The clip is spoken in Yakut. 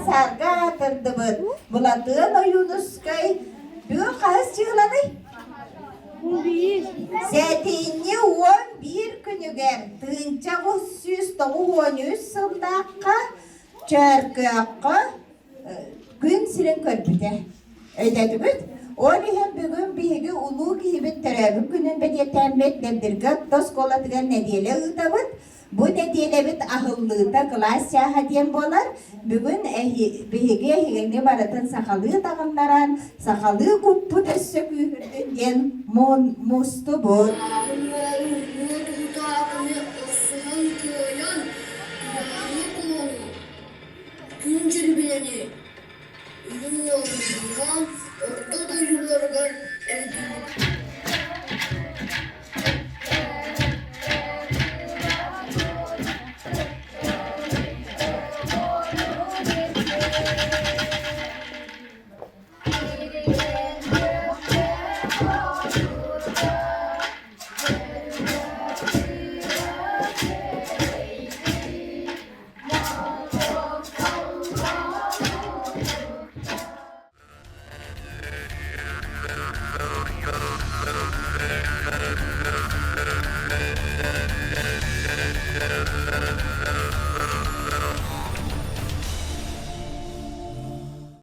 Аар-саарга аатырдыбыт Былатыан Ойуунускай бүгүн хаһыс чыһыланый? Сэтинньи 11 күнүгэр 1993 сыллаахха Чөркөөххө күн сирин көрбүтэ. Өйдөөтүгүт? Ол иһин бүгүн биһиги улуу киһибит төрөөбүт күнүн бэлиэтээммит Дэбдиргэ орто оскуолатыгар нэдиэлэ ыытабыт. Бу нэдиэлэбит аһыллыыта кылаас чааһа диэн буолар. Бүгүн биһиги эһигини барытын сахалыы таҕыннаран, сахалыы куппут өссө күүһүрдүн диэн мустубут. Күн дьирибинэни үрүҥ уолун быыһаан орто дойдуларыгар эргийбит.